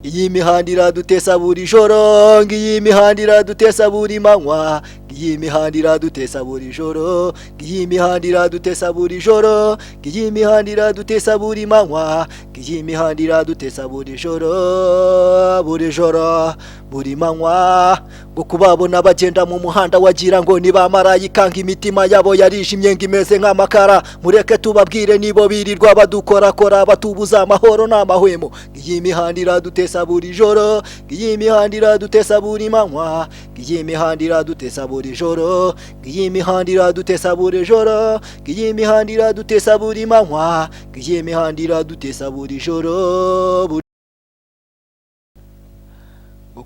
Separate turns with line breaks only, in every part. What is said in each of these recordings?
Iyi mihanda iradutesa buri joro, iyi mihanda iradutesa buri manywa, iyi mihanda iradutesa buri joro, iyi mihanda iradutesa buri joro, iyi mihanda iradutesa buri manywa, iyi mihanda iradutesa buri joro, buri joro, buri manywa. Ngo kubabona bagenda mu muhanda wagira ngo ni ba marayika, ngo imitima yabo yarijimye ngo imeze nk'amakara. Mureke tubabwire, nibo birirwa badukorakora, batubuza amahoro n'amahwemo. Iyi mihanda iradutesa buri joro, iyi mihanda iradutesa buri manywa, iyi mihanda iradutesa buri joro, iyi mihanda iradutesa buri joro, iyi mihanda iradutesa buri manywa, iyi mihanda iradutesa buri joro.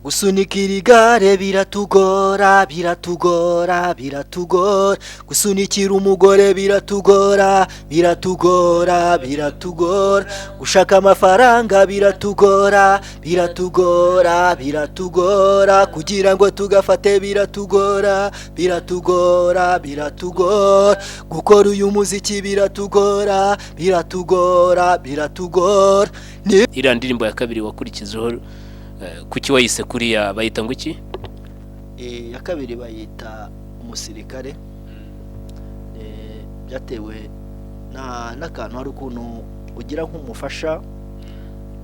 Gusunikira igare biratugora, biratugora, biratugora. Gusunikira umugore biratugora, biratugora, biratugora. Gushaka amafaranga biratugora, biratugora, biratugora. Kugira ngo tugafate biratugora, biratugora, biratugora. Gukora uyu muziki biratugora, biratugora, biratugora.
Iriya ndirimbo ya kabiri wakurikijeho, kuki wayise kuriya? Bayita ngo iki?
Iya kabiri bayita Umusirikare. Byatewe n'akantu, hari ukuntu ugira nk'umufasha,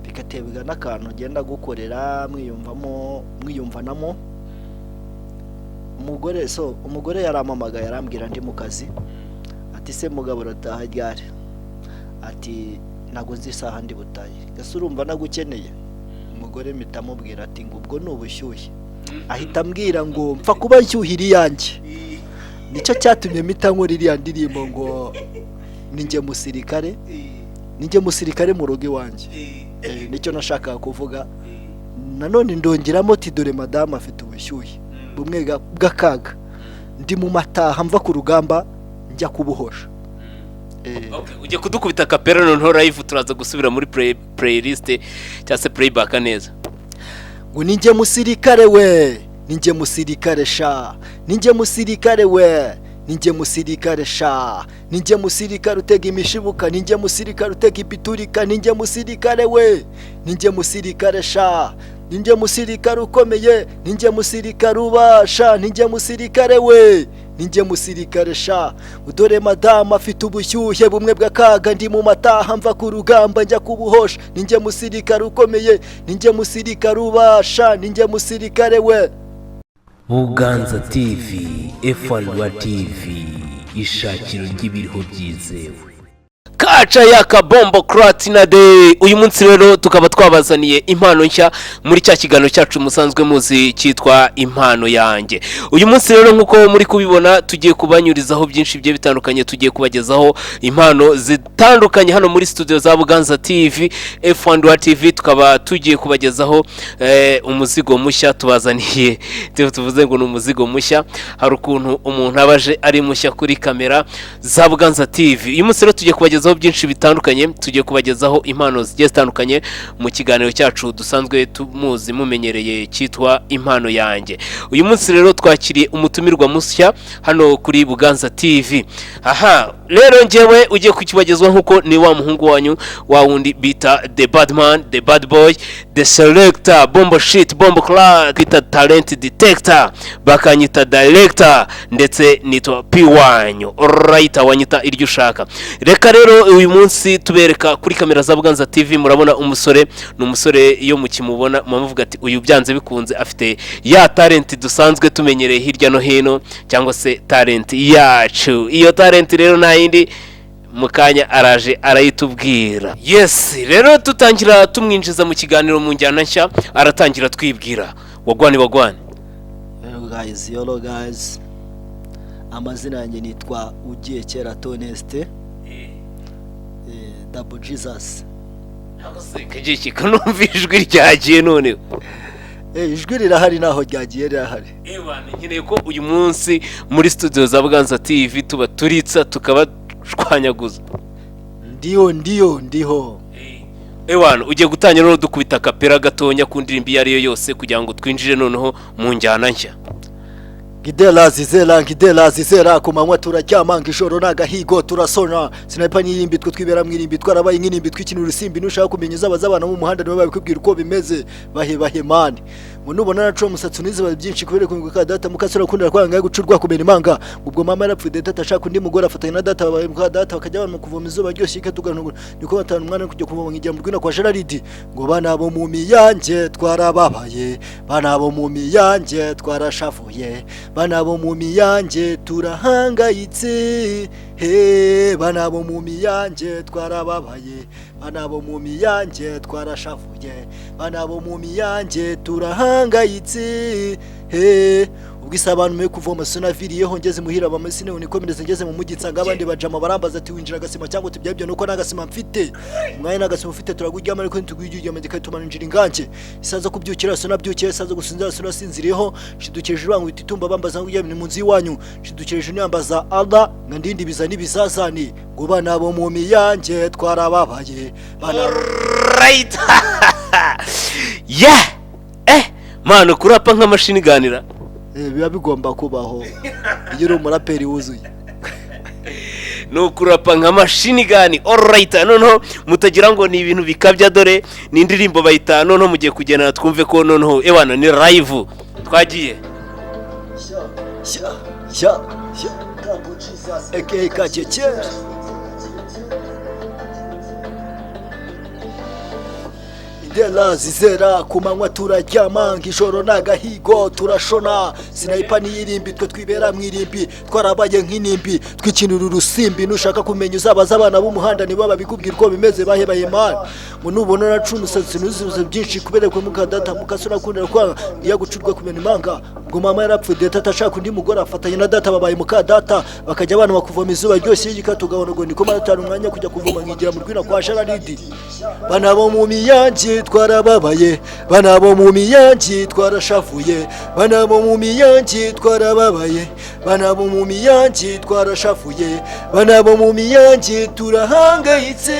bigaterwa n'akantu ugenda gukorera, mwiyumvamo, mwiyumvanamo. Umugore, so umugore yarampamagaye, arambwira ndi mu kazi, ati: "Se mugabo, urataha ryari?" Ati: "Ntabwo nzi isaha ndi butahe." Gase urumva nagukeneye umugore. Mpita amubwira ati ngo ubwo ni ubushyuhe. Ahita ambwira ngo mpfa kuba nshyuhira iyanjye. Nicyo cyatumye mpita nkora iriya ndirimbo ngo ninjye musirikare, ninjye musirikare mu rugo iwanjye. Nicyo nashakaga kuvuga. Nanone ndongeramo ati: "Dore madamu afite ubushyuhe bumwe bw'akaga, ndi mu mataha mva ku rugamba njya kubuhosha."
Okay, ugiye kudukubita acapella noneho live, turaza gusubira muri playlist cyangwa se playback neza.
Ngo ninjye musirikare we, ninjye musirikare sha, ninjye musirikare we, ninjye musirikare sha, ninjye musirikare utega imishibuka, ninjye musirikare utega ibiturika, ninjye musirikare we, ninjye musirikare sha, ninjye musirikare ukomeye, ninjye musirikare ubasha, ninjye musirikare we, ninjye musirikare sha. Dore madamu afite ubushyuhe bumwe bw'akaga, ndi mu mataha mva ku rugamba njya kubuhosha, ninjye musirikare ukomeye, ninjye musirikare ubasha, ninjye musirikare we.
Buganza TV, F1 TV, ishakiro ry'ibiriho byizewe. Kaca ya kabombo kratina de. Uyu munsi rero tukaba twabazaniye impano nshya muri cya kiganiro cyacu musanzwe muzi cyitwa Impano Yanjye. Uyu munsi rero, nk'uko muri kubibona, tugiye kubanyurizaho byinshi bigiye bitandukanye, tugiye kubagezaho impano zitandukanye hano muri studio za Buganza TV, F1 TV. Tukaba tugiye kubagezaho umuzigo mushya tubazaniye. Tuvuze ngo ni umuzigo mushya, hari ukuntu umuntu aba aje ari mushya kuri kamera za Buganza TV. Uyu munsi rero tugiye kubagezaho byinshi bitandukanye, tugiye kubagezaho impano zigiye zitandukanye mu kiganiro cyacu dusanzwe tumuzi mumenyereye cyitwa Impano Yanjye. Uyu munsi rero twakiriye umutumirwa mushya hano kuri Buganza TV. Aha rero njyewe ugiye kukibagezwa nk'uko ni wa muhungu wanyu, wa wundi bita the badman, the bad boy, the selector, bombo shit, bombo clark, bita talent detector, bakanyita director, ndetse nitwa P wanyu, alright, wanyita iryo ushaka. Reka rero uyu munsi tubereka kuri kamera za Buganza TV. Murabona umusore, ni umusore iyo mukimubona muvuga ati uyu byanze bikunze afite ya talent dusanzwe tumenyereye hirya no hino, cyangwa se talent yacu. Iyo talent rero nta yindi, mu kanya araje arayitubwira. Yes, rero tutangira tumwinjiza mu kiganiro mu njyana nshya, aratangira twibwira. Wagwan, wagwan?
Hello guys, hello guys. Amazina yanjye nitwa Ugiye Kera Toneste, Double Jesus.
Kagiye kanumva ijwi ryagiye noneho.
Ijwi rirahari, naho ryagiye rirahari.
Ewana, nkeneye ko uyu munsi muri studio za Buganza TV tuba turitsa, tukabashwanyaguza.
Ndiyo, ndiyo, ndiho.
Ewana, ugiye gutangira noneho dukubita acapella gatonya ku ndirimbo iyo ari yo yose kugira ngo twinjire noneho mu njyana nshya.
Gidela zizera, ngidela zizera, ku manywa turaryama, ijoro n'agahigo turasona. Sniper n'irimbi, twe twibera mu irimbi, twarabaye nk'inimbi, twikinira urusimbi. Nushaka kumenya uzabaza abana mu muhanda, nibo babikubwira uko bimeze. Bahe bahe man, ngo nubona naco umusatsi unize byinshi kubera kunguka data mukasura kundira kwanga gucurwa kumena imanga. Ubwo mama yarapfuye, data atashaka undi mugore, afatanya na data, babaye muka data, bakajya abantu kuvoma izuba ryose ikatuganura. Niko batanu umwana kujya kuvoma nkigira mu rwina kwa Gerard. Ngo bana bo mu miyange twarababaye, bana bo mu miyange twarashavuye, bana bo mu miyange turahangayitse he, bana bo mu miyange twarababaye, bana bo mu miyange twarashavuye, bana bo mu miyange turahangayitse he. Ubwo isa abantu me kuvoma sinaviriyeho, ngeze muhira bamasine unikomereze. Ngeze mu mujyi nsanga abandi bajama barambaza ati: "Winjira agasima cyangwa uti byabyo?" Nuko nagasima mfite umwanya, nagasima ufite turaguryama, ariko ntitugujyama gikatuma ninjira ingange. Isaza kubyukira sinabyukiye, isaza gusinzira sinasinziriyeho. Nshidukije urwango ititumba, bambaza ngo ni mu nzu iwanyu. Nshidukije niyambaza Allah nka ndindi biza n'ibizazane. Ngo bana bo mu miyange twarababaye, bana.
Right, yeah, man, kurapa nk'amashini iganira.
Biba bigomba kubaho iyo uri umuraperi wuzuye.
Ni ukurapa nka machine gun. Alright, noneho mutagira ngo ni ibintu bikabya, dore ni indirimbo bayita. Noneho mugiye kugendana twumve ko noneho ewana ni live twagiye.
Sha sha sha, aka Kacece. Indela zizera, ku manywa turaryama, ijoro n'agahigo turashona. Sniper n'iyirimbi, twe twibera mu irimbi, twarabaye nk'inimbi, twikinira urusimbi. Nushaka kumenya uzabaza abana b'umuhanda, nibo babikubwira uko bimeze. Bahebaye man, ngo nubona naca umusatsi nuzuze byinshi kubera ko muka data mukasura kundira kwanga iyo gucurwa kumena imanga. Ubwo mama yarapfuye, data atashaka undi mugore, afatanya na data, babaye muka data, bakajya abana bakuvoma izuba ryose y'igikatugabana. Ngo niko maratanu umwanya kujya kuvoma nkigira mu rwina kwa Shararidi. Bana bo mu miyange twarababaye, bana bo mu miyange twarashavuye, bana bo mu miyange twarababaye, bana bo mu miyange twarashavuye, bana bo mu miyange turahangayitse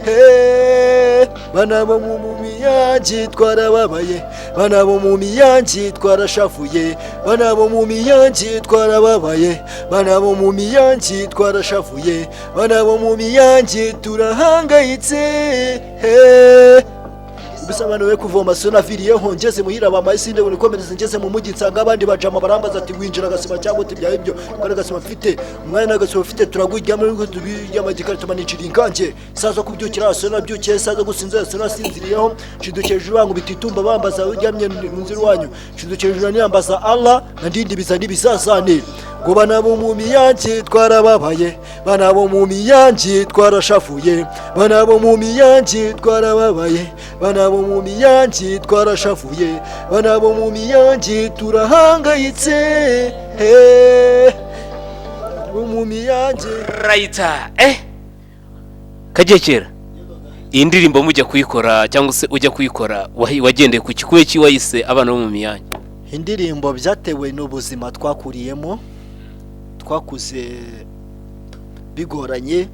he, bana bo mu miyange twarababaye, bana bo mu miyange twarashavuye, bana bo mu miyange twarababaye, bana bo mu miyange twarashavuye, bana bo mu miyange turahangayitse he. Bisobanuye kuvoma sinaviriyeho, ngeze muhira bamaye sinde unikomereze. Ngeze mu mujyi nsanga abandi bajama barambaza ati: "Winjira agasima cyangwa uti byaye ibyo?" Kandi agasima mfite umwanya, n'agasima mfite turaguryama, ariko tubiryama gikatuma ninjira ingange. Saza kubyukira sinabyukiye, saza gusinzira sinasinziriyeho. Nshidukije urwango bititumba, bambaza uryamye mu nzu iwanyu. Nshidukije niyambaza Allah na ndindi biza n'ibizazane. Ngo bana bo mu miyange twarababaye, bana bo mu miyange twarashavuye, bana bo mu miyange twarababaye, bana bo mu miyange twarashavuye, bana bo mu miyange turahangayitse he, bo mu miyange.
Right, Kagekera, iyi ndirimbo mujya kuyikora cyangwa se ujya kuyikora, wagendeye ku kikuye ki wayise Abana bo mu Miyange?
Indirimbo byatewe n'ubuzima twakuriyemo, twakuze bigoranye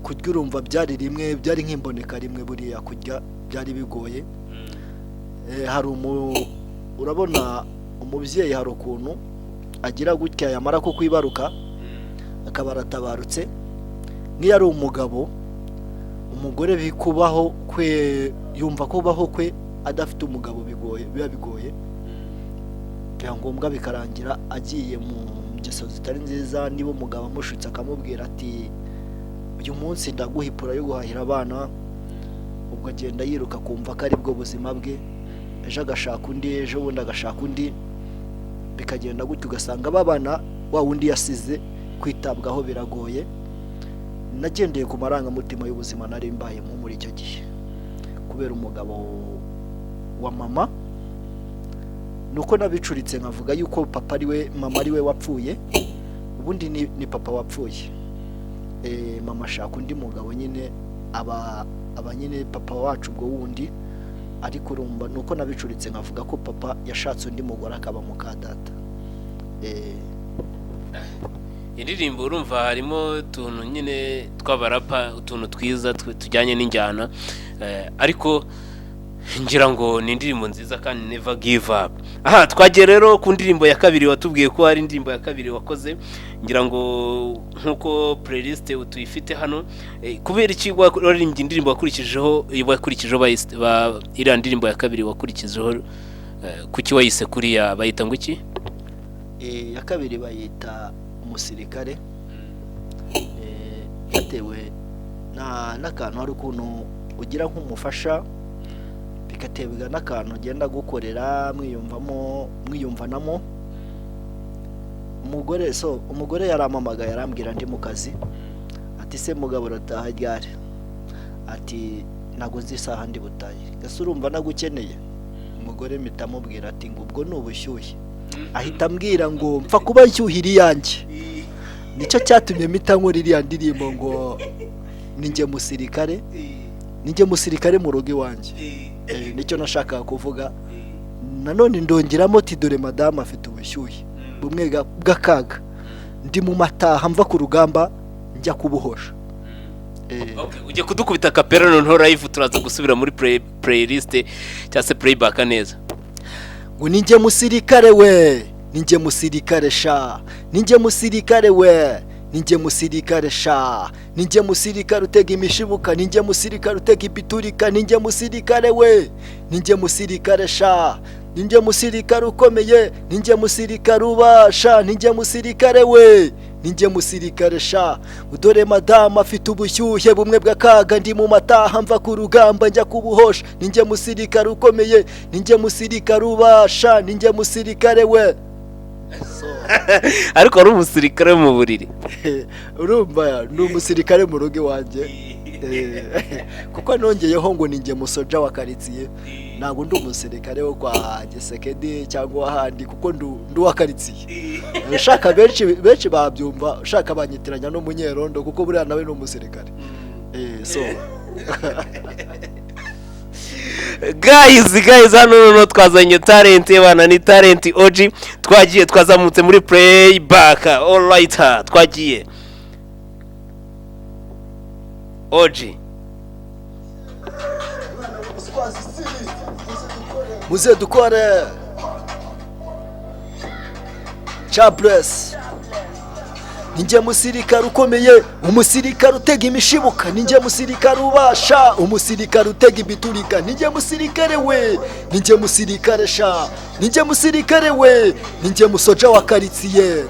kurya. Urumva byari rimwe, byari nk'imboneka rimwe, buriya kurya byari bigoye. Hari urabona umubyeyi hari ukuntu agira gutya, yamara ko kwibaruka akaba aratabarutse. Nk'iyo ari umugabo, umugore bikubaho kwe, yumva kubaho kwe adafite umugabo bigoye, biba bigoye. Biba ngombwa bikarangira agiye mu ngeso zitari nziza. Niba umugabo amushutse akamubwira ati: "Uyu munsi ndaguha ipura yo guhahira abana," ubwo agenda yiruka, akumva ko aribwo buzima bwe. Ejo agashaka undi, ejo bundi agashaka undi, bikagenda gutyo, ugasanga babana wa wundi yasize kwitabwaho biragoye. Nagendeye ku marangamutima y'ubuzima nari mbayemo muri icyo gihe kubera umugabo wa mama. Nuko nabicuritse nkavuga yuko papa ari we, mama ari we wapfuye. Ubundi ni papa wapfuye. Mama ashaka undi mugabo nyine, aba nyine papa wacu ubwo wundi. Ariko urumva nuko nabicuritse nkavuga ko papa yashatse undi mugore akaba muka data.
Indirimbo urumva harimo utuntu nyine tw'abarapa, utuntu twiza tujyanye n'injyana, ariko Ngira ngo ni indirimbo nziza kandi never give up. Aha twagiye rero ku ndirimbo ya kabiri. Watubwiye ko hari indirimbo ya kabiri wakoze, ngira ngo nk'uko playlist tuyifite hano. Kubera iki waririmbye indirimbo wakurikijeho iriya ndirimbo ya kabiri wakurikijeho, kuki wayise kuriya? Bayita ngo iki?
Ya kabiri bayita Umusirikare. Byatewe n'akantu, hari ukuntu ugira nk'umufasha, bigaterwa n'akantu ugenda gukorera, mwiyumvamo, mwiyumvanamo. Umugore, so umugore yarampamagaye, arambwira ndi mu kazi, ati: "Se mugabo, urataha ryari?" Ati: "Ntabwo nzi isaha ndi butahe." Gase urumva nagukeneye. Umugore mpita amubwira ati ngo ubwo ni ubushyuhe. Ahita ambwira ngo mpfa kuba nshyuhira iyanjye. Nicyo cyatumye mpita nkora iriya ndirimbo ngo ninjye musirikare, ninjye musirikare mu rugo iwanjye. Nicyo nashakaga kuvuga. Nanone ndongeramo ati: "Dore madamu afite ubushyuhe bumwe bw'akaga, ndi mu mataha mva ku rugamba njya kubuhosha."
Okay, ugiye kudukubita acapella noneho live, turaza gusubira muri playlist cyangwa se playback neza.
Ngo ninjye musirikare we, ninjye musirikare sha, ninjye musirikare we, ninjye musirikare sha, ninjye musirikare utega imishibuka, ninjye musirikare utega ibiturika, ninjye musirikare we, ninjye musirikare sha, ninjye musirikare ukomeye, ninjye musirikare ubasha, ninjye musirikare we, ninjye musirikare sha. Dore madamu afite ubushyuhe bumwe bw'akaga, ndi mu mataha mva ku rugamba njya kubuhosha, ninjye musirikare ukomeye, ninjye musirikare ubasha, ninjye musirikare we.
Ariko wari umusirikare wo mu buriri?
Urumva ni umusirikare mu rugo iwanjye. Kuko nongeyeho ngo ninjye musoja wa karitsiye. Ntabwo ndi umusirikare wo kwa Gisekedi cyangwa ahandi, kuko ndi uwa karitsiye. Ushaka benshi benshi babyumva, ushaka banyitiranya n'umunyerondo, kuko buriya nawe ni umusirikare. So
Guys, guys, hano noneho twazanye talent bana, ni Talent OG. Twagiye, twazamutse muri playback. Alright, twagiye OG.
Muze dukore Chabless. Ninjye musirikare ukomeye, umusirikare utega imishibuka, ninjye musirikare ubasha, umusirikare utega ibiturika, ninjye musirikare we, ninjye musirikare sha, ninjye musirikare we, ninjye musoja wa karitsiye.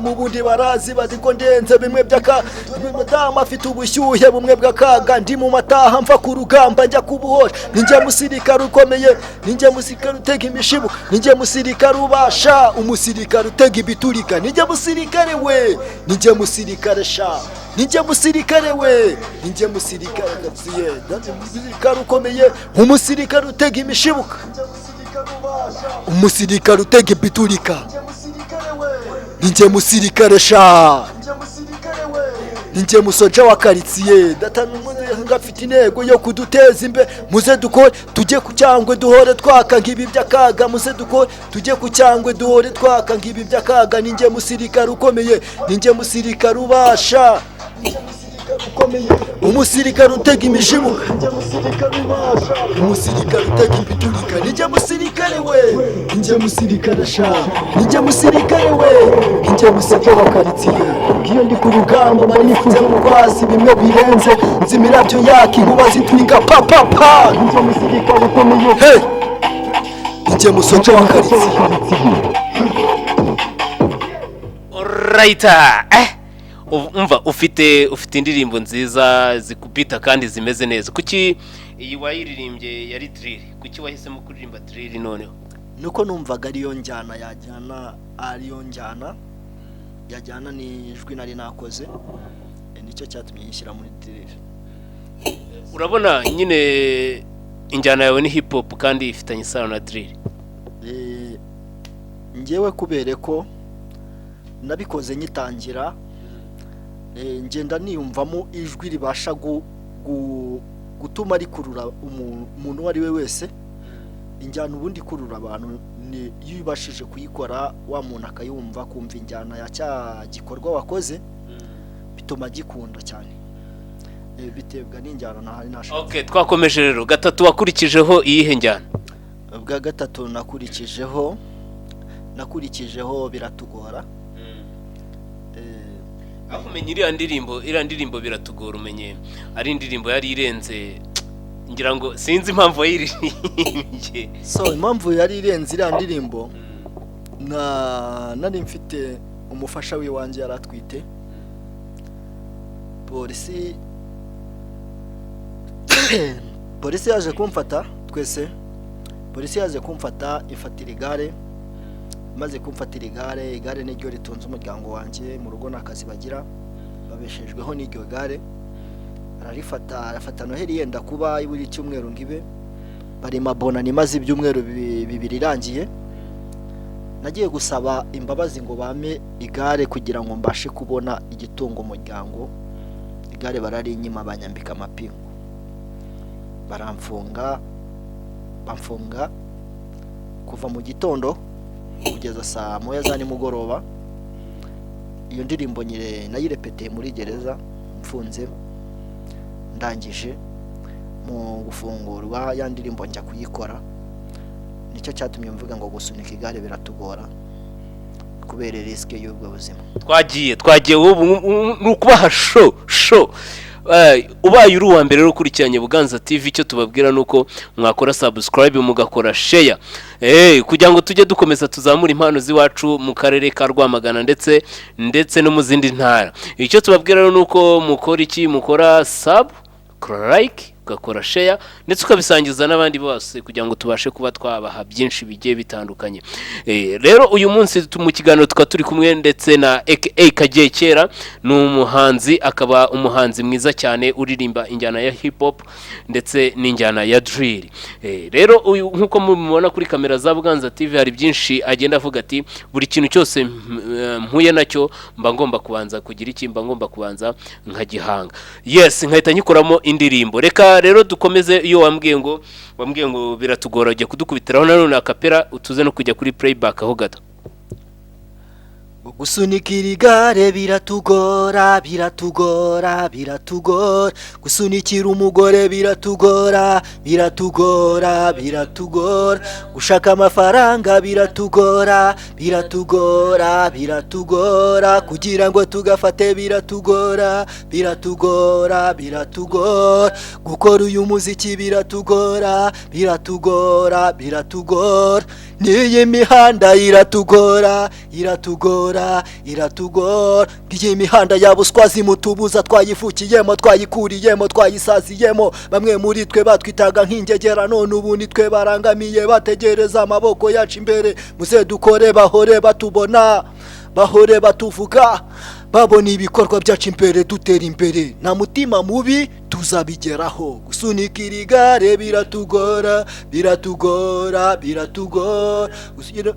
Mu bundi barazi bazi ko ndenze bimwe by'aka. Madamu afite ubushyuhe bumwe bw'akaga, ndi mu mataha mva ku rugamba njya kubuhosha, ninjye musirikare ukomeye, ninjye musirikare utega imishibuka, ninjye musirikare ubasha, umusirikare utega ibiturika, ninjye musirikare we, ninjye musirikare sha, ninjye musirikare we, ninjye musirikare karitsiye, umusirikare ukomeye, umusirikare utega imishibuka, umusirikare utega ibiturika, ninjye musirikare sha, ninjye musoja wa karitsiye. Ngafite intego yo kuduteza imbere. Muze dukore tujye ku cyangwe, duhore twaka nk'ibi by'akaga. Muze dukore tujye ku cyangwe, duhore twaka nk'ibi by'akaga. Ninjye musirikare ukomeye, ninjye musirikare ubasha, umusirikare utega imishibuka, umusirikare utega ibiturika, ninjye musirikare we, ninjye musirikare sha, ninjye musirikare we, ninjye musirikare wa karitsiye. Ngiyo ndi ku rugamba mba nifuza mu kwasi bimwe birenze, nzi imirabyo yaka, inkuba zitwika pa pa pa. Ninjye musirikare ukomeye, hey, ninjye musoja wa karitsiye.
Alright, umva, ufite indirimbo nziza zikubita kandi zimeze neza. Kuki iyi wayiririmbye yari drill? Kuki wahisemo kuririmba drill noneho?
Nuko numvaga ariyo njyana yajyana, ariyo njyana yajyana n'ijwi nari nakoze. Nicyo cyatumye nyishyira muri drill.
Urabona nyine injyana yawe ni hip hop kandi ifitanye isano na drill.
Njyewe kubere ko nabikoze nyitangira, ngenda niyumvamo ijwi ribasha gutuma rikurura umuntu uwo ari we wese. Injyana ubundi ikurura abantu ni iyo ubashije kuyikora, wa muntu akayumva, kumva injyana ya cya gikorwa wakoze, bituma agikunda cyane. Biterwa n'injyana nahari nashatse.
Okay, twakomeje rero. Gatatu wakurikijeho iyihe njyana?
Ubwa gatatu nakurikijeho Biratugora.
Aho umenya iriya ndirimbo Biratugora, umenye ari indirimbo yari irenze, ngira ngo sinzi impamvu wayiririmbye.
So impamvu yari irenze iriya ndirimbo, na nari mfite umufasha w'iwanjye yari atwite. Polisi yaje kumfata twese, polisi yaje kumfata ifatira igare. Maze kumfatira igare, igare niryo ritunze umuryango wanjye mu rugo, nta kazi bagira, babeshejweho n'iryo gare. Ararifata, arafata Noheli yenda kuba buri cyumweru ngo ibe barima bonani, imaze ibyumweru 2 irangiye. Nagiye gusaba imbabazi ngo bampe igare kugira ngo mbashe kubona igitunga umuryango. Igare bararinyima, banyambika amapingu, baramfunga, bamfunga kuva mu gitondo kugeza saa 1 za nimugoroba. Iyo ndirimbo nyire nayirepeteye muri gereza mfunze. Ndangije mu gufungurwa, ya ndirimbo njya kuyikora. Nicyo cyatumye mvuga ngo gusunika igare biratugora kubera risque y'ubwo buzima.
Twagiye ubu ni ukubaha show. Ubaye uri uwa mbere rero ukurikiranye Buganza TV, icyo tubabwira ni uko mwakora subscribe, mugakora share, kugira ngo tujye dukomeza tuzamura impano z'iwacu mu karere ka Rwamagana ndetse no mu zindi ntara. Icyo tubabwira rero ni uko mukora iki? Mukora sub, ukora like, ugakora share, ndetse ukabisangiza n'abandi bose kugira ngo tubashe kuba twabaha byinshi bigiye bitandukanye. Rero uyu munsi mu kiganiro tukaba turi kumwe ndetse na aka Kagiye Kera. Ni umuhanzi, akaba umuhanzi mwiza cyane uririmba injyana ya hip hop ndetse n'injyana ya drill. Rero uyu nk'uko mubibona kuri kamera za Buganza TV, hari byinshi agenda avuga ati buri kintu cyose mpuye nacyo mba ngomba kubanza kugira iki? Mba ngomba kubanza nkagihanga, yes, nkahita nyikoramo indirimbo. Reka rero dukomeze. Iyo wambwiye ngo Biratugora, ujya kudukubitiraho nanone acapella, utuze no kujya kuri playback aho gato.
Gusunikira igare biratugora, biratugora, biratugora. Gusunikira umugore biratugora, biratugora, biratugora. Gushaka amafaranga biratugora, biratugora, biratugora. Kugira ngo tugafate biratugora, biratugora, biratugora. Gukora uyu muziki biratugora, biratugora, biratugora. N'iyi mihanda iratugora, iratugora, iratugora. Iyi mihanda ya buswazi mutubuza, twayivukiyemo, twayikuriyemo, twayisaziyemo. Bamwe muri twe batwitaga nk'ingegera, none ubu ni twe barangamiye, bategereza amaboko yacu imbere. Muze dukore, bahore batubona, bahore batuvuga, babona ibikorwa byacu imbere, dutera imbere. Nta mutima mubi, tuzabigeraho. Gusunikira igare biratugora, biratugora, biratugora.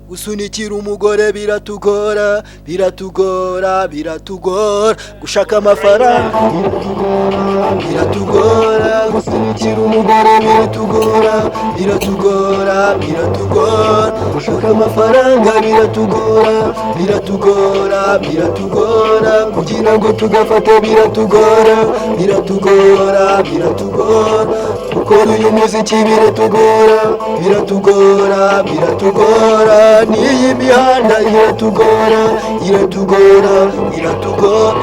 Gusunikira umugore biratugora, biratugora, biratugora. Gushaka amafaranga biratugora, gusunikira umugore biratugora, biratugora, biratugora. Gushaka amafaranga biratugora, biratugora, biratugora. Kugira ngo tugafate biratugora, biratugora, biratugora. Gukora uyu muziki biratugora, biratugora, biratugora. N'iyi mihanda iratugora, iratugora, iratugora.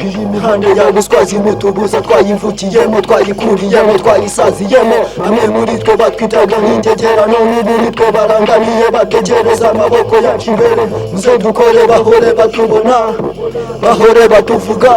Iyi mihanda ya buswazi mutubuza, twayivukiyemo, twayikuriyemo, twayisaziyemo. Bamwe muri twe batwitaga nk'ingegera, none ubu ni twe barangamiye, bategereza amaboko yacu imbere. Muze dukore, bahore batubona, bahore batuvuga,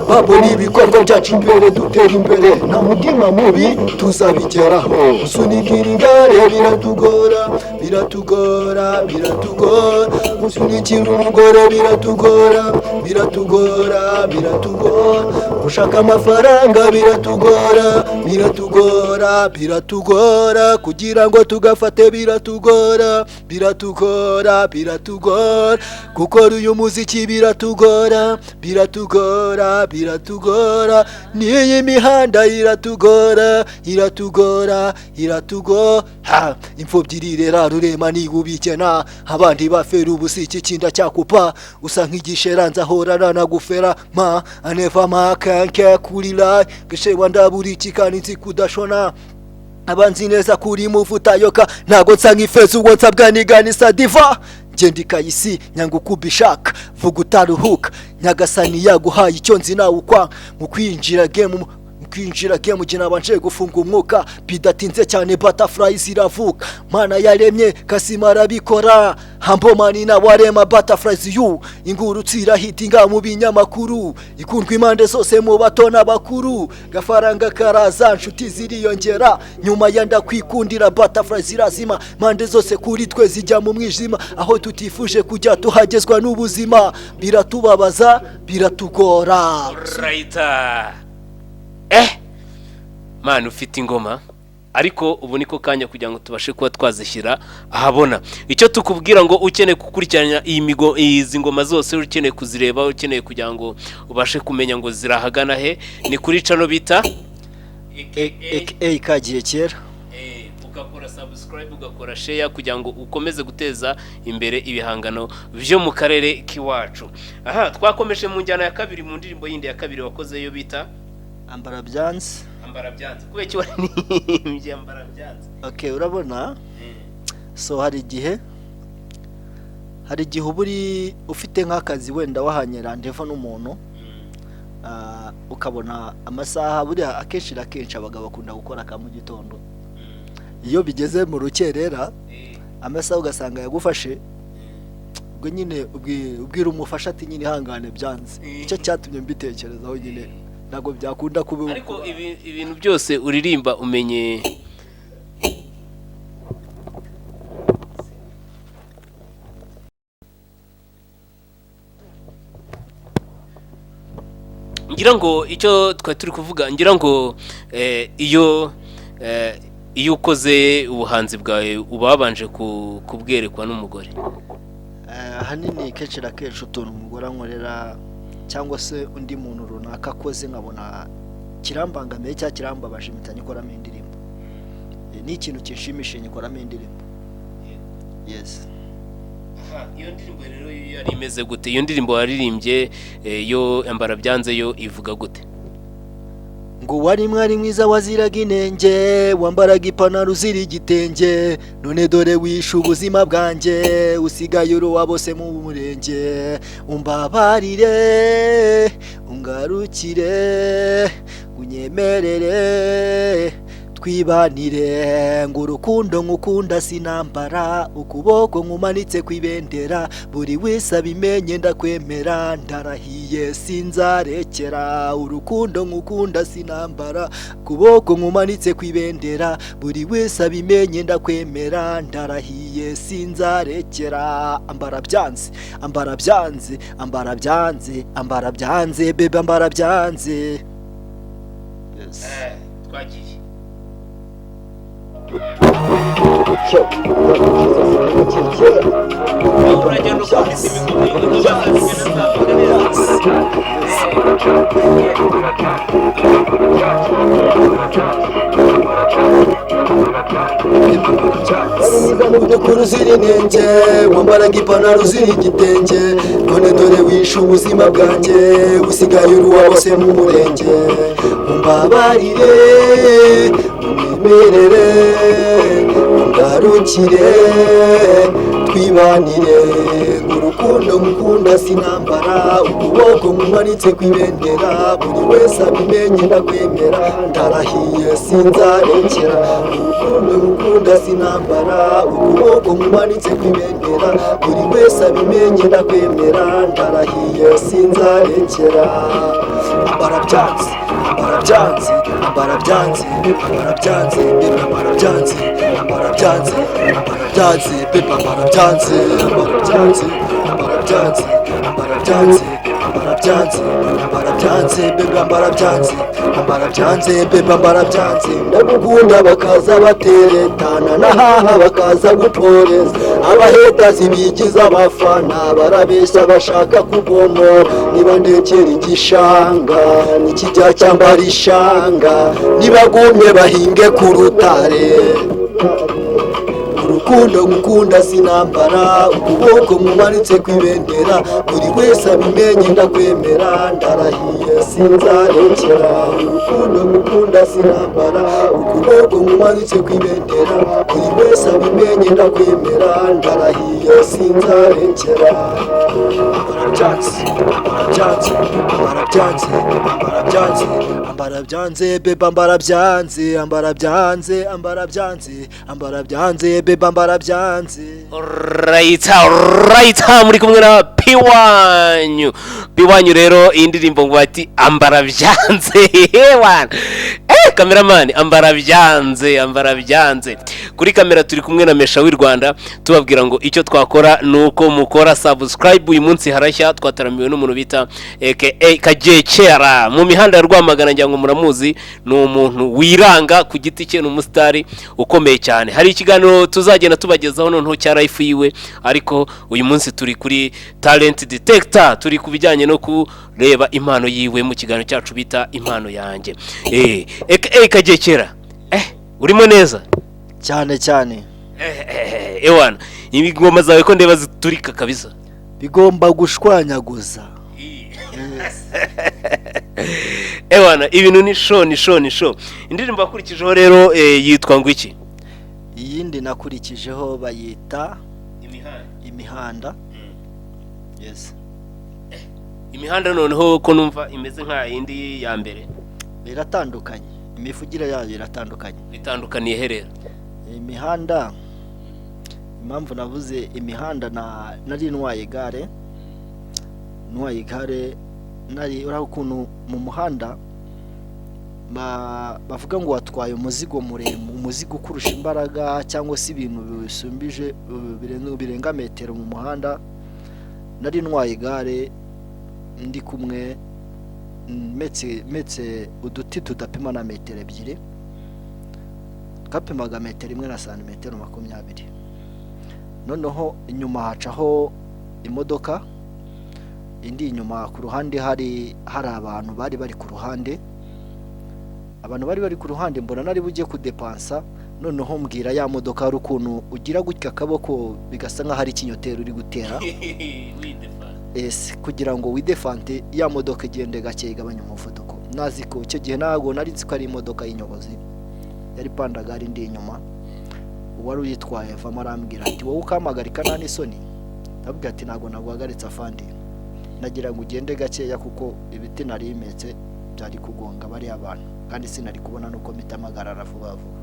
babona ibikorwa byacu imbere, dutera imbere. Nta mutima mubi, tuzabigeraho. Gusunikira igare biratugora, biratugora, biratugora. Gusunikira umugore biratugora, biratugora, biratugora. Gushaka amafaranga biratugora, biratugora, biratugora. Kugira ngo tugafate biratugora, biratugora, biratugora. Gukora uyu muziki biratugora, biratugora, biratugora. N'iyi mihanda iratugora. Iratugora, iratugora. Imfubyi irirera, Rurema niba ubikena. Abandi bafera ubusa, iki kinda cyakupa usa nk'igishera, nzahorana nagufera ma aneva makanke kurira gishewa ndabura iki kandi nzi kudashona. Abanzi neza kuri muvuta yoka, ntago nsa nk'ifeza, uwo nsabwa niganisa diva. Ngenda ikayisi nyanga uko ubishaka, vuga utaruhuka. Nyagasani yaguhaye icyo nzi nawe ukwa mu kwinjira game gihe nabanje gufunga umwuka. Bidatinze cyane butterfly ziravuka. Mana yaremye Kasima arabikora, hambomani nawe arema butterflies. Yu ingurutsi irahitinga mu binyamakuru, ikundwa impande zose mu bato n'abakuru. Gafaranga karaza, nshuti ziriyongera. Nyuma ya ndakwikundira butterfly zirazima, impande zose kuri twe zijya mu mwijima. Aho tutifuje kujya tuhagezwa n'ubuzima, biratubabaza, biratugora.
Right, man, ufite ingoma, ariko ubu niko kanya kugira ngo tubashe kuba twazishyira ahabona. Icyo tukubwira ngo ukeneye gukurikirana iyi migo, izi ngoma zose, ukeneye kuzireba, ukeneye kugira ngo ubashe kumenya ngo zirahagana he, ni kuri channel bita
Aka kagiye kera.
Ugakora subscribe, ugakora share kugira ngo ukomeze guteza imbere ibihangano byo mu karere k'iwacu. Aha twakomeje mu njyana ya kabiri, mu ndirimbo yindi ya kabiri wakoze yo bita
Ambara Byanze.
Ambara Byanze. Kubera iki waririmbye Ambara Byanze?
Okay, urabona, so hari igihe uba uri ufite nk'akazi, wenda wahanye rendez-vous n'umuntu, ukabona amasaha. Buriya akenshi na kenshi abagabo bakunda gukora aka mu gitondo. Iyo bigeze mu rukerera, amasaha ugasanga yagufashe, ubwo nyine ubwira umufasha ati: "Nyine ihangane, byanze." Icyo cyatumye mbitekerezaho nyine, ntabwo byakunda kuba.
Ariko ibintu byose uririmba umenye. Ngira ngo icyo twari turi kuvuga, ngira ngo iyo ukoze ubuhanzi bwawe uba wabanje kubwerekwa n'umugore?
Ahanini kenshi na kenshi utuntu umugore ankorera cyangwa se undi muntu runaka akoze nkabona kirambangamiye cyangwa kirambabaje, mpita nyikoramo indirimbo. Ni ikintu kinshimishije, nyikoramo indirimbo, yes.
Iyo ndirimbo rero yari imeze gute? Iyo ndirimbo waririmbye, yo Ambara Byanze, yo ivuga gute?
Ngo wari mwari mwiza waziraga inenge, wambaraga ipantaro uzira igitenge, none dore wishe ubuzima bwanjye, usigaye uri uwa bose mu murenge. Umbabarire, ungarukire, unyemerere twibanire. Ngo urukundo nkukunda sinambara, ukuboko nkumanitse ku ibendera, buri wese abimenye ndakwemera, ndarahiye sinzarekera. Urukundo nkukunda sinambara, ukuboko nkumanitse ku ibendera, buri wese abimenye ndakwemera, ndarahiye sinzarekera. Ambara byanze, ambara byanze, ambara byanze, ambara byanze, bébé, ambara byanze, yes.
Twagiye. Uragenda ukubita imigozi, ingoma zigenda zavuga neza.
Wari mwiza mu by'ukuri uzira inenge, wambaraga ipantaro uzira igitenge, none dore wishe ubuzima bwanjye, usigaye uri uwa bose mu murenge. Umbabarire, unyemerere, ungarukire, twibanire. Urukundo ngukunda sinambara, ukuboko nkumanitse ku ibendera, buri wese abimenye ndakwemera, ndarahiye sinzarekera. Urukundo ngukunda sinambara, ukuboko nkumanitse ku ibendera, buri wese abimenye ndakwemera, ndarahiye sinzarekera. Ambara byanze, ambara byanze, ambara byanze, ambara byanze, bébé, ambara byanze, ambara byanze, ambara byanze, bébé, ambara byanze, ambara byanze, ambara byanze, ambara byanze, ambara. Ambara byanze, ambara byanze bébé, ambara byanze, ambara byanze bébé, ambara byanze. Ndagukunda bakaza bateretana nahaha bakaza guporeza. Abahetazi bigiza abafana barabeshya bashaka kubomora. Niba ndekera igishanga nikijya cyambara ishanga, nibagumye bahinge ku rutare. Urukundo ngukunda sinambara, ukuboko nkumanitse ku ibendera, buri wese abimenye ndakwemera, ndarahiye sinzarekera. Urukundo ngukunda sinambara, ukuboko nkumanitse ku ibendera, buri wese abimenye ndakwemera, ndarahiye sinzarekera. Ambara byanze, ambara byanze, ambara byanze, ambara byanze, ambara byanze bébé, ambara byanze, ambara byanze, ambara byanze, ambara byanze bébé, ambara byanze.
Right, muri kumwe na Piwanyu. Piwanyu rero, iyi ndirimbo ngo bati ambara byanze wana. Cameraman, ambara byanze, ambara byanze. Kuri kamera turi kumwe na Mesha w'i Rwanda, tubabwira ngo icyo twakora ni uko mukora subscribe. Uyu munsi harashya, twataramiwe n'umuntu bita aka Kagekera mu mihanda ya Rwamagana, ngira ngo muramuzi, ni umuntu wiranga ku giti cye, ni umusitari ukomeye cyane. Hari ikiganiro tuzagenda tubagezaho noneho cya life yiwe, ariko uyu munsi turi kuri talent detector, turi ku bijyanye no kureba impano yiwe mu kiganiro cyacu bita Impano Yanjye. Aka Kagekera, urimo neza?
Cyane cyane.
Ewana, ingoma zawe ko ndeba ziturika kabisa.
Bigomba gushwanyaguza.
Ewana, ibintu ni show, ni show, ni show. Indirimbo wakurikijeho rero yitwa ngo iki?
Iyindi nakurikijeho bayita Imihanda, yes.
Imihanda noneho ko numva imeze nka yindi ya mbere?
Biratandukanye, imivugire yayo iratandukanye.
Bitandukaniye he rero?
Imihanda, impamvu navuze imihanda, na nari ntwaye igare, ntwaye igare nari uriya ukuntu mu muhanda bavuga ngo watwaye umuzigo muremure, umuzigo ukurusha imbaraga cyangwa se ibintu bisumbije birenga metero mu muhanda. Nari ntwaye igare ndi kumwe metse uduti tudapima na metero 2, twapimaga metero 1 na santimetero 20. Noneho inyuma hacaho imodoka indi, inyuma ku ruhande hari abantu bari ku ruhande, abantu bari ku ruhande. Mbona nari bujye kudepansa, noneho mbwira ya modoka, hari ukuntu ugira gutya akaboko bigasa nk'aho ari ikinyoteri uri gutera ese kugira ngo widefante, ya modoka igende gake igabanye umuvuduko. Nazi ko icyo gihe ntabwo nari nzi ko ari imodoka y'inyobozi, yari pandagari. Ndi inyuma, uwari uyitwaye avamo arambwira ati: "Wowe ukampagarika nta n'isoni?" Ndabwira ati: "Ntabwo naguhagaritse afandi, nagira ngo ugende gakeya kuko ibiti nari impetse byari kugonga bariya bantu kandi sinari kubona nuko mpita mpagarara vuba vuba."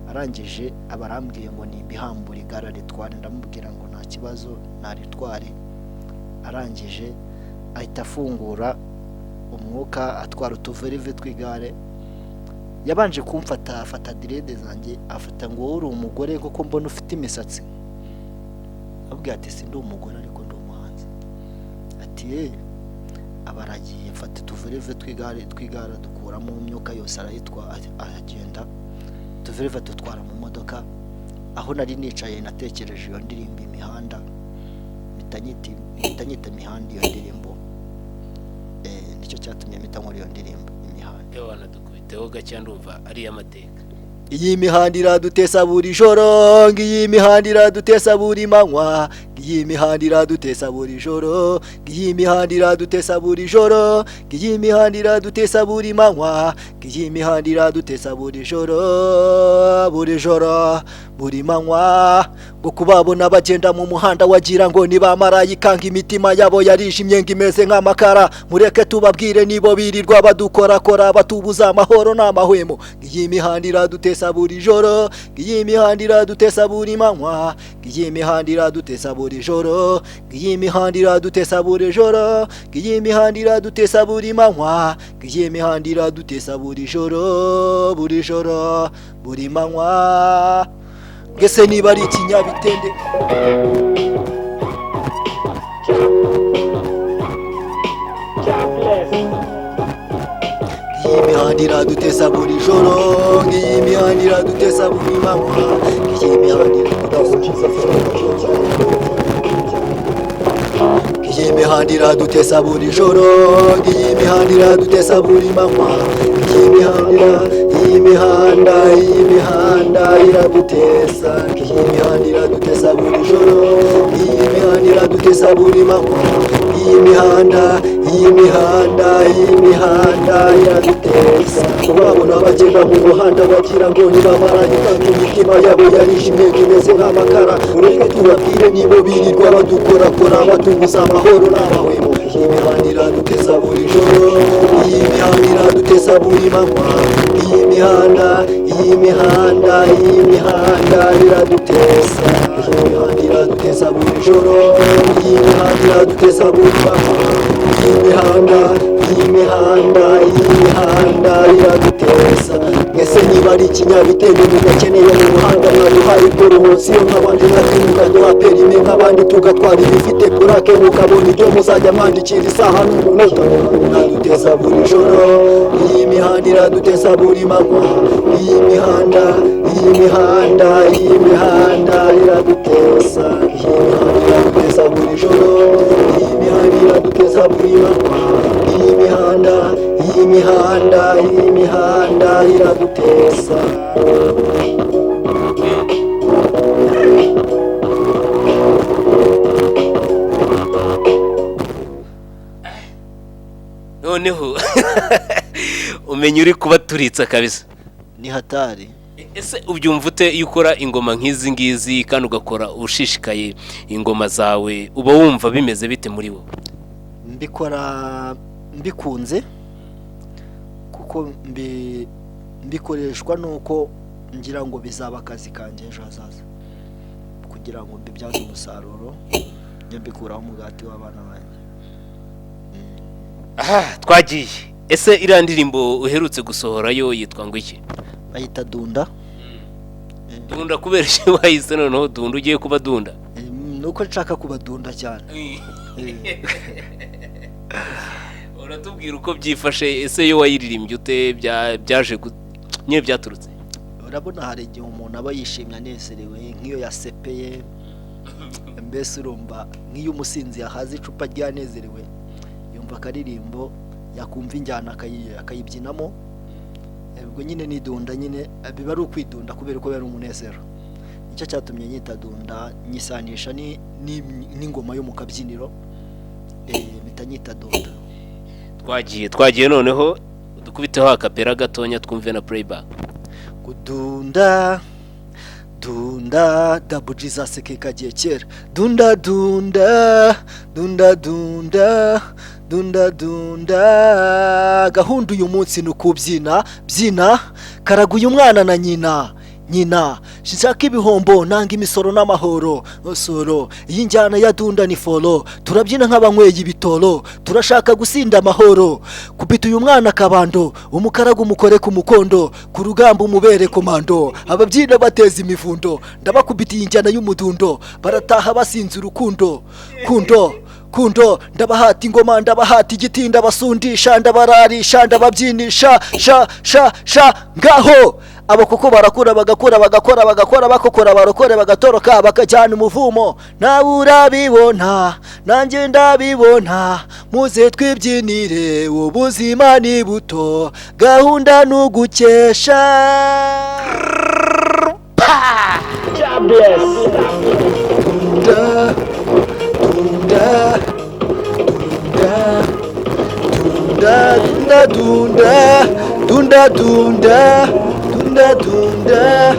Arangije aba arambwiye ngo nimbihambure igare aritware. Ndamubwira ngo nta kibazo, naritware. Arangije ahita afungura umwuka atwara utuverive tw'igare. Yabanje kumfata, afata dread zanjye, afata ngo: "Wowe uri umugore kuko mbona ufite imisatsi?" Abwira ati: "Si ndi umugore ariko ndi umuhanzi." Ati: "Ye." Aba aragiye, afata utuverive tw'igare dukuramo imyuka yose, arayitwa aragenda, utuverive dutwara mu modoka. Aho nari nicaye natekereje iyo ndirimbo Imihanda, mpita nyita Imihanda iyo ndirimbo. Nicyo cyatumye mpita nkora iyo ndirimbo Imihanda.
Ewana, dukubiteho gake, ndumva ari iy'amateka.
Iyi mihanda iradutesa buri joro, iyi mihanda iradutesa buri manywa, iyi mihanda iradutesa buri joro, iyi mihanda iradutesa buri joro, iyi mihanda iradutesa buri manywa, iyi mihanda iradutesa buri joro, buri joro, buri manywa. Ngo kubabona bagenda mu muhanda wagira ngo ni ba marayika, ngo imitima yabo yarijimye ngo imeze nk'amakara. Mureke tubabwire, nibo birirwa badukorakora, batubuza amahoro n'amahwemo. Iyi mihanda iradutesa buri joro, iyi mihanda iradutesa buri manywa, iyi mihanda iradutesa buri joro, iyi mihanda iradutesa buri joro, iyi mihanda iradutesa buri manywa, iyi mihanda iradutesa buri joro, buri joro, buri manywa. Ngese niba ari ikinyabitende. mihanda iradutesa buri joro, ngiyi mihanda iradutesa buri manywa, ngiyi mihanda iradutesa buri joro, ngiyi mihanda iradutesa buri joro, ngiyi mihanda iradutesa buri manywa, ngiyi mihanda, iyi mihanda, iyi mihanda iradutesa, ngiyi mihanda iradutesa buri joro, iyi mihanda iradutesa buri manywa, iyi mihanda, iyi mihanda, iyi mihanda iradutesa. Babona bagenda mu muhanda bagira ngo nibamarayika, imitima yabo yarijimye imeze nk'amakara. Ureke tubabwire, nibo birirwa badukorakora, batubuza amahoro n'amahwemo. Iyi mihanda iradutesa buri joro, iyi mihanda iradutesa buri manywa, iyi mihanda, iyi mihanda, iyi mihanda iradutesa, iyi mihanda iradutesa buri joro, iyi mihanda iradutesa buri manywa, iyi mihanda, iyi mihanda, iyi mihanda iradutesa. Mwese niba ari ikinyabitende mugakeneye mu muhanda, mwaduhaye poromosiyo nk'abandi, natwe mukaduha perime nk'abandi, tugatwara ibifite purake, mukabona ibyo muzajya mwandikira isaha n'umunota. Iradutesa buri joro, iyi mihanda iradutesa buri manywa, iyi mihanda, iyi mihanda, iyi mihanda iradutesa, iyi mihanda iradutesa buri joro, iyi mihanda iradutesa buri manywa, iyi mihanda, iyi mihanda, iyi mihanda iradutesa.
Noneho umenya uri kubaturitsa kabisa.
Ni hatari.
Ese ubyumva ute iyo ukora ingoma nk'izi ngizi kandi ugakora ushishikaye ingoma zawe, uba wumva bimeze bite muri wowe?
Mbikora mbikunze, kuko mbikoreshwa nuko ngira ngo bizaba akazi kanjye ejo hazaza, kugira ngo mbibyaze umusaruro, njye mbikuraho umugati w'abana banjye.
Aha twagiye. Ese iriya ndirimbo uherutse gusohorayo yitwa ngo iki?
Bayita Dunda.
Dunda kubera iki wahise noneho Dunda? Ugiye kuba Dunda?
Nuko nshaka kubadunda cyane.
Uratubwira uko byifashe. Ese iyo wayiririmbye ute? Byaje nyine byaturutse?
Urabona hari igihe umuntu aba yishimye anezerewe, nk'iyo yasepeye, mbese urumva nk'iyo umusinzi yahaze icupa ryanezerewe, yumva akaririmbo, yakumva injyana akayibyinamo. Ubwo nyine nidunda nyine biba ari ukwidunda kubera ko ari umunezero. Nicyo cyatumye nyita Dunda, nyisanisha n'ingoma yo mu kabyiniro, mpita nyita Dunda.
Twagiye noneho dukubiteho akapera gatonya twumve na playback.
Kudunda dunda, Double G zaseke kagiye kera. Dunda dunda dunda dunda dunda dunda, gahunda uyu munsi ni ukubyina byina, karaguye umwana na nyina nyina, sinshaka ibihombo, nanga imisoro n'amahoro soro. Iyi njyana ya dunda ni foro, turabyina nk'abanyweye ibitoro, turashaka gusinda amahoro. Kubita uyu mwana akabando, umukaragu umukore ku mukondo, ku rugamba umubere komando, ababyina bateza imivundo, ndabakubita iyi njyana y'umudundo, barataha basinze urukundo kundo kundo. Ndabahata ingoma, ndabahata igiti, ndabasundisha, ndabararisha, ndababyinisha sha sha sha. Ngaho abo kuko barakura, bagakura, bagakora, bagakora, bakokora, barokore bagatoroka, bakajyana umuvumo. Nawe urabibona, nanjye ndabibona, muze twibyinire, ubuzima ni buto, gahunda ni ugukesha. Dunda dunda dunda dunda dunda dunda dunda dunda dunda.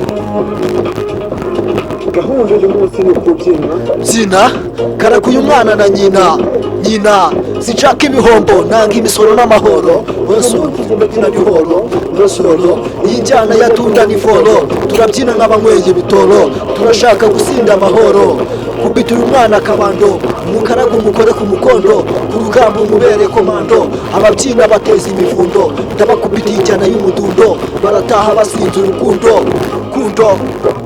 Gahunda uyu munsi ni ukubyina.
Byina, karaguye umwana na nyina nyina, sinshaka ibihombo, nanga imisoro n'amahoro soro, ndabyina ni horo soro. Iyi njyana ya dunda ni foro, turabyina nk'abanyweye ibitoro, turashaka gusinda amahoro. Kubita uyu mwana akabando, umukaragu umukore ku mukondo, ku rugamba umubere komando, ababyina bateza imivundo, ndabakubita iyi njyana y'umudundo, barataha basinze urukundo kundo.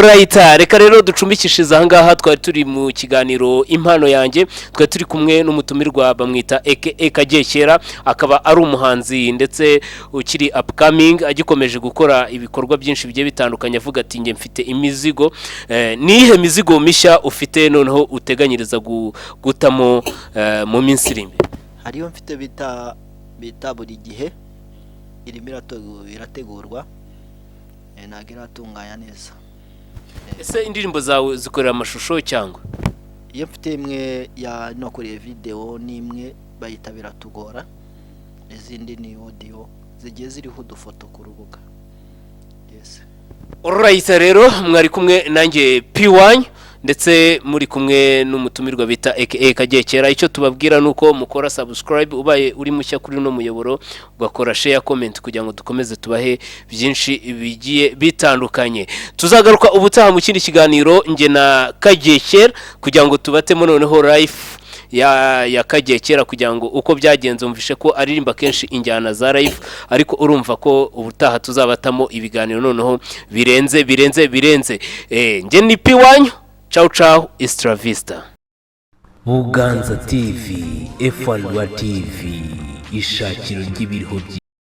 Right, reka rero ducumbikishirize ahangaha. Twari turi mu kiganiro Impano Yanjye, twari turi kumwe n'umutumirwa bamwita Eke Kagekera, akaba ari umuhanzi ndetse ukiri upcoming, agikomeje gukora ibikorwa byinshi bigiye bitandukanye, avuga ati: "Njye mfite imizigo." Niyihe mizigo mishya ufite noneho uteganyiriza gutamo mu minsi iri imbere?
Hariyo mfite bita Buri Gihe, irimo irategurwa, ntabwo iratunganya neza.
Ese indirimbo zawe zikorera amashusho cyangwa?
Iyo mfite imwe ya nakoreye videwo n'imwe bayita Biratugora, izindi ni audio zigiye ziriho udufoto ku rubuga, yes.
Alright, rero mwari kumwe nanjye P1, ndetse muri kumwe n'umutumirwa bita Aka Kagekera. Icyo tubabwira ni uko mukora subscribe ubaye uri mushya kuri uno muyoboro, ugakora share, comment, kugira ngo dukomeze tubahe byinshi bigiye bitandukanye. Tuzagaruka ubutaha mu kindi kiganiro, njye na Kagekera, kugira ngo tubatemo noneho life ya Kagekera, kugira ngo uko byagenze umvishe ko aririmba kenshi injyana za live, ariko urumva ko ubutaha tuzabatamo ibiganiro noneho birenze, birenze, birenze. Njye ni P1. Ciao ciao, hasta la vista.
Buganza TV, F1 TV, ishakiro ry'ibiriho byiza.